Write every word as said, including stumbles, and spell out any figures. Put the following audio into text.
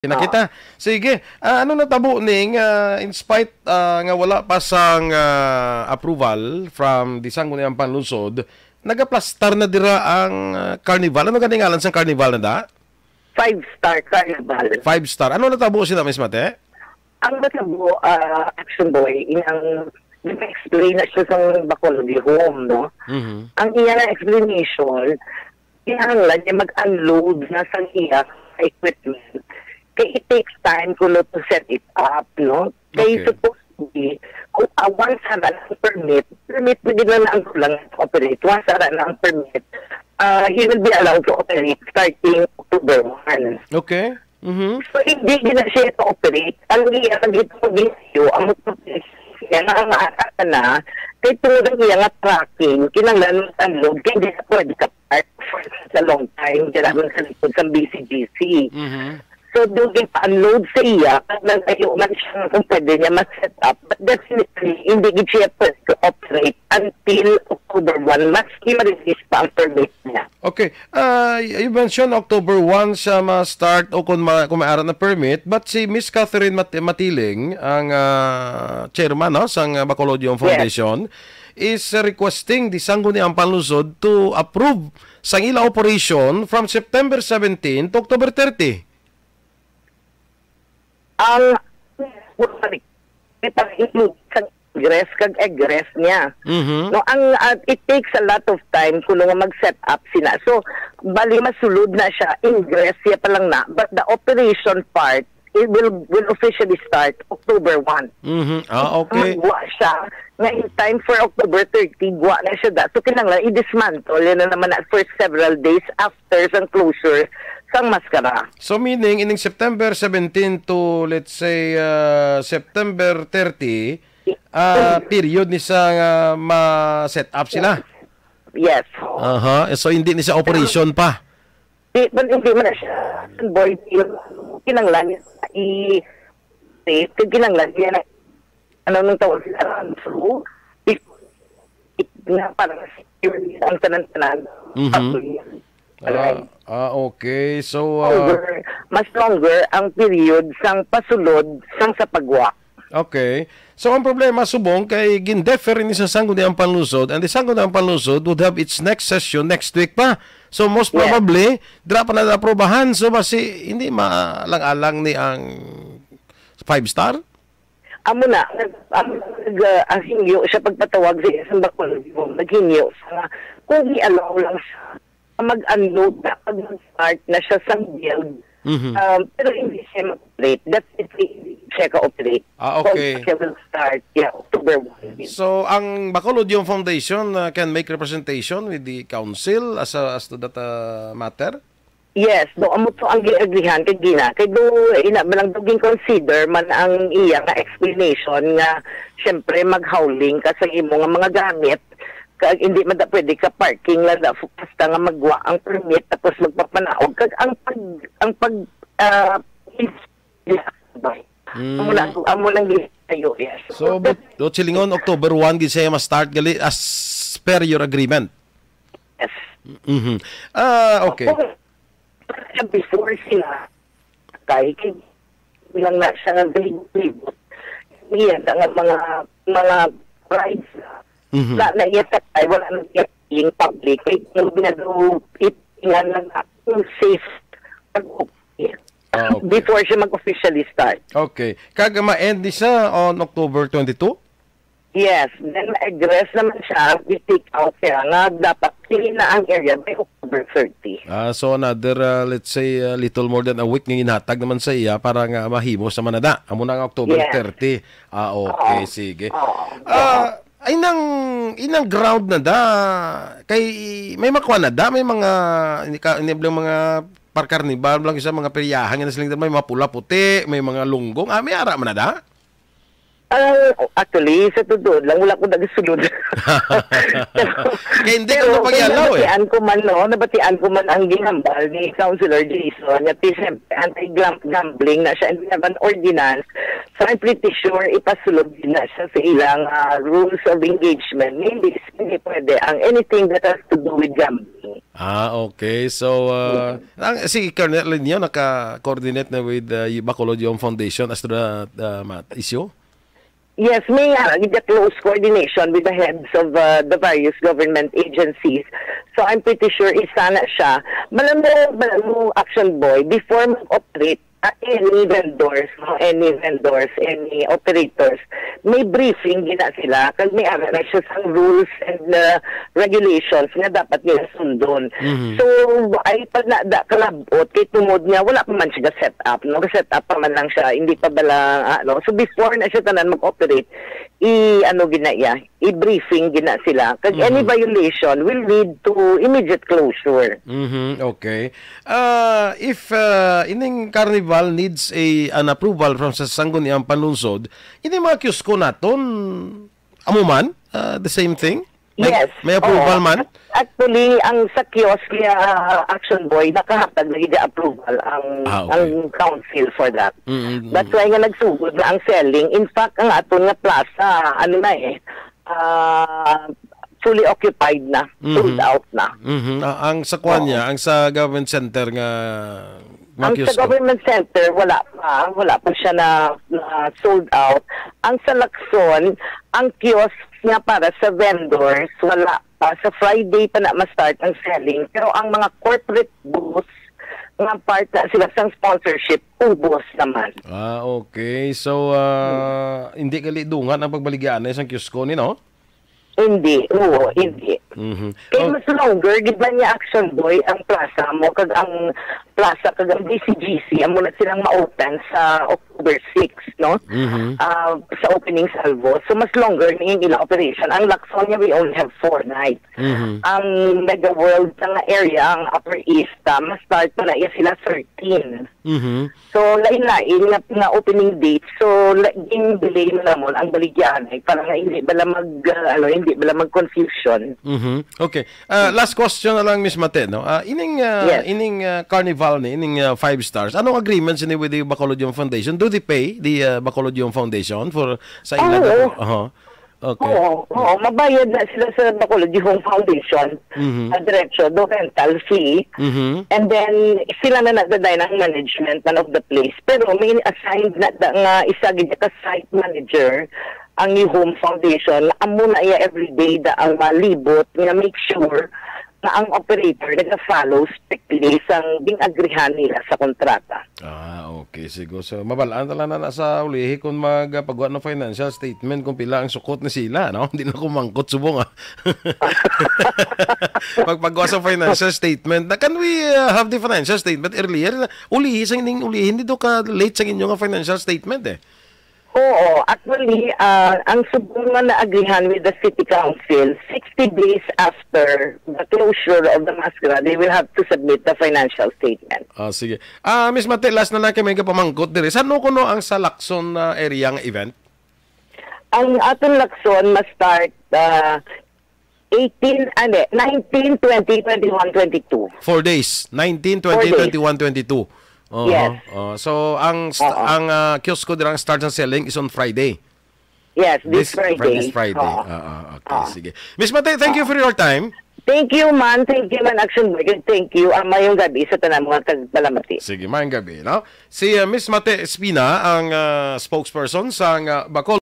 Nakita. Sige. Ah, ano natabo ni nga, in spite, ah, nga wala pa sang, ah, approval from the Sangguniang Panlungsod, nagaplastar na dira ang, ah, carnival. Ano gani ngalan sang carnival na da? Five Star Carnival. Five Star. Ano natabo sila, Miss Mate? Ang natabo, ah, Action Boy, inang nag-explain na siya sa Bacolod Home, no? Mhm. Ang iya nga explanation, kinahanglan niya mag-unload na sang iya equipment. Kay it takes time kuno to set it up, no? Kay Okay. Supposed to be, kung, ah, once ara na ang permit, permit na gid na ang kulang to operate. Once ara na ang permit, ah, he will be allowed to operate starting October one. Okay. Mhm. So, hindi gid na siya to operate. Ang iya, ang ito, video, ang siya na ang ata na, kay tungod ang iya nga tracking, kinahanglan mag-unload, kay hindi na pwede ka park for such a long time, dira man sa likod sa B C G C. Mhm. So, doon din pa-unload sa iya, kag nagayo man siya kung pwede niya ma-set up. But definitely, hindi gid siya pwede to operate until October one, maski ma-release pa ang permit niya. Okay. Ah, y- you mentioned October one siya ma-start o kung ma- kung may ara na permit, but si Miss Catherine Mat- Matiling, ang, ah, chairman, no, sang, ah, Bacolod Youth Yes. Foundation, is, ah, requesting the Sangguniang Panlungsod to approve sang ila operation from September seventeen to October thirty. Ang kita sa ingress kag egress niya. Mhm. No, ang, ah, it takes a lot of time kuno nga mag-set up sina. So, bali masulod na siya, ingress siya pa lang na, but the operation part, it will will officially start October one. Mhm. Ah, okay. Magwa siya nga in time for October thirty, gwa na siya da. So, kinahanglan i-dismantle yan na naman na for several days after sang closure sang Mascara. So, meaning, ining September seventeen to, let's say, uh, September thirty, uh, period ni sa, uh, ma-set up sila? Yes. Aha. So, hindi ni sa operation pa? Di, man, hindi man na siya. Boy, kinanglan niya i-, kinanglan niya na, ano nang tawag sila, run through? Di, di, na parang security ang tanan-tanan. Mhm. Patuloy. Ah, Alright. Ah, okay. So, ah, Longer, mas longer ang period sang pasulod sang sa pagwa. Okay. So, ang problema, subong, kay gin-defer ini sa Sangguniang Panlungsod, and the Sangguniang Panlungsod would have its next session next week pa. So, most Yes. probably, dira pa na naaprobahan. So, basi, hindi maalang-alang ni ang five star? Amo na, nag-, ang, nag-, ah, hingyo siya pagpatawag sa isang bakol, naghingyo sa, kung i-allow lang siya, mag-unload na, pag mag-start na siya sa build. Mhm. Um, pero hindi siya mag-operate. Definitely, hindi siya ka-operate. Ah, okay. Kung siya will start, yeah, October one. So, ang Bacolod Youth Foundation, uh, can make representation with the council as, a, as to that, uh, matter? Yes, no, amo to ang giagrihan kay Gina. Kay do, ina man lang do, gin-consider man ang iya nga explanation nga, siyempre, mag-hauling ka sa imo nga mga gamit. Kag hindi man da pwede ka parking lang da, basta nga magwa ang permit tapos magpapanaog. Kag ang pag, ang pag, ah, ins-, Mm. amo lang, amo lang ginayo, yes. So, but, but silingon, October one, gid siya ma-start gali as per your agreement? Yes. Mhm. Ah, okay. Kung, before sila, kay, kay lang na siya nga galibot-libot. Iya, nga mga, mga rides na. Mhm. Wala na iya sakay, wala na iya yung public. Kay, yung binado, itingan lang na, yung safe. Pag okay. Ah, okay. Before siya mag-officially start. Okay. Kag ma-end ni siya on October twenty-two? Yes. Then, ma-egress naman siya, i-take out siya, nga dapat clean na ang area by October thirty. Ah, so another, ah, let's say, ah, little more than a week nga ginhatag naman sa iya para nga mahimos naman na da. Amo na nga October Yes. thirty. Ah, okay, Oo. sige. Oo. Ah, ay nang, inang ground na da. Kay may makuha na da, may mga, ini ka, ini lang mga par-carnival lang sa mga peryahan nga nasiling may mga pula puti, may mga lunggong. Ah, may ara man na da? Ah, actually, sa totoo lang, wala ko nagasulod. Kaya hindi ko Pero, napag-alaw, eh. Nabatian ko man, no? Nabatian ko man ang ginhambal ni Councilor Jason, nga ti-, siyempre, anti-glam-, gambling na siya, and we have an ordinance. So, I'm pretty sure ipasulod din na siya sa ilang, ah, rules of engagement. Hindi, hindi pwede ang anything that has to do with gambling. Ah, okay. So, uh, ang, si Colonel Linyo naka-coordinate na with uh, Bacolod Youth Foundation as to the uh, mat- issue? Yes, may uh, the close coordination with the heads of uh, the various government agencies. So I'm pretty sure isa na siya. Malam mo, malam mo, Action Boy, before mag-operate uh, any vendors, no, any vendors, any operators, may briefing gina sila. Kag may ara na siya sang rules and uh, regulations nga dapat nila sundon. Mhm. So, ay pag na da kalabot kay tungod nga wala pa man siya set up, no? Set up pa man lang siya, hindi pa bala ano. So before na siya tanan mag-operate, i ano gina iya, i-briefing gina sila. Kag any Mhm. violation will lead to immediate closure. Mhm, okay. Uh, if uh, ining carnival needs a an approval from sa Sangguniang Panlungsod, ini mga kiosko naton amo man uh, the same thing? May, Yes. may approval Oo. man? Actually, ang sa kiosk niya, uh, Action Boy, nakahatag na gid approval ang Ah, okay. ang council for that. Mm, mm, That's mm. Why nga nagsugod na ang selling. In fact, ang aton nga plaza, ano na eh, ah, fully occupied na, Mhm. sold out na. Mhm. Ah, ang sa kuan Oo. niya, ang sa government center nga mga Ang sa kiosko. government center, wala pa. Wala pa siya na, na sold out. Ang sa Lacson, ang kiosk nga para sa vendors, wala pa. Sa Friday pa na ma-start ang selling. Pero ang mga corporate booths, nga part na sila sang sponsorship, ubos naman. Ah, okay. So, ah, hindi gali dungan ang pagbaligyaanay sang kiosko ni, no? Hindi, oo, hindi. Mhm. Kaya Oh, mas longer, di ba niya Action Boy, ang plaza mo, kag ang plaza, kag ang B C G C, amo na silang ma-open sa October six, no? mhm. Ah, sa opening salvo. So, mas longer na yung ilang operation. Ang Lacson niya, we only have four nights. Mhm. Ang Mega World sa nga area, ang Upper East, ah, mas start pa na iya sila thirteen. Mhm. So, lain-lain nga, nga opening date. So, la- gin-delay mo naman ang baligyaanay para nga hindi bala mag, ah, ano, hindi bala mag-confusion. Mhm. Okay. Ah, last question na lang, Miss Mate, no? Ah, ining ah, Yes. ining ah, carnival ni, ining ah, Five Stars. Anong agreement sini with the Bacolod Youth Foundation? Do they pay the ah, Bacolod Youth Foundation for sa ila Oo. na? Aha. Okay. Oo, oo, mabayad na sila sa Bacolod Youth Foundation. Mhm. Ah, diretso, do rental fee. Mhm. And then, sila na nagdaday ng management man of the place. Pero may assigned na da, nga isa gid ka site manager ang New Home Foundation. Amo na iya everyday da ang malibot nga make sure nga ang operator nag-follow strictly sang gin-agrihan nila sa kontrata. Ah, okay. Sigo. So, mabalaan talaga na sa ulihi kung magpagawa ng financial statement kung pila ang sukot ni sila, no? Hindi na kumangkot subong, ah. Magpagawa sa financial statement. Na, can we uh, have the financial statement earlier? Ulihi sa ining ulihi, hindi do ka late sa inyo nga financial statement, eh. Oo, actually, ah, ang subong nga naagrihan with the city council, sixty days after the closure of the Masgra, they will have to submit the financial statement. Ah, sige. Ah, Miss Mate, last na lang kay may kapamangkot diri. Saan no kuno ang sa Lacson ah, area nga event? Ang aton Lacson ma-start ah, eighteen, ano, nineteen, twenty, twenty-one, twenty-two. Four days. Nineteen, twenty, Four days. twenty-one, twenty-two. Oho. Yes. Oh, so, ang st- Oo. ang ah, kiosko dira ang start sa selling is on Friday. Yes, this, Friday. This Friday. Oo. Ah, ah, okay, Oo. Sige. Miss Mate, thank you for your time. Thank you, man. Thank you, man, Action Boy. Thank you. Ah, mayong gabi sa tanang mga tagpalamati. Sige, mayong gabi, no? Si uh, Miss Mate Espina ang ah, spokesperson sa uh, Bacolod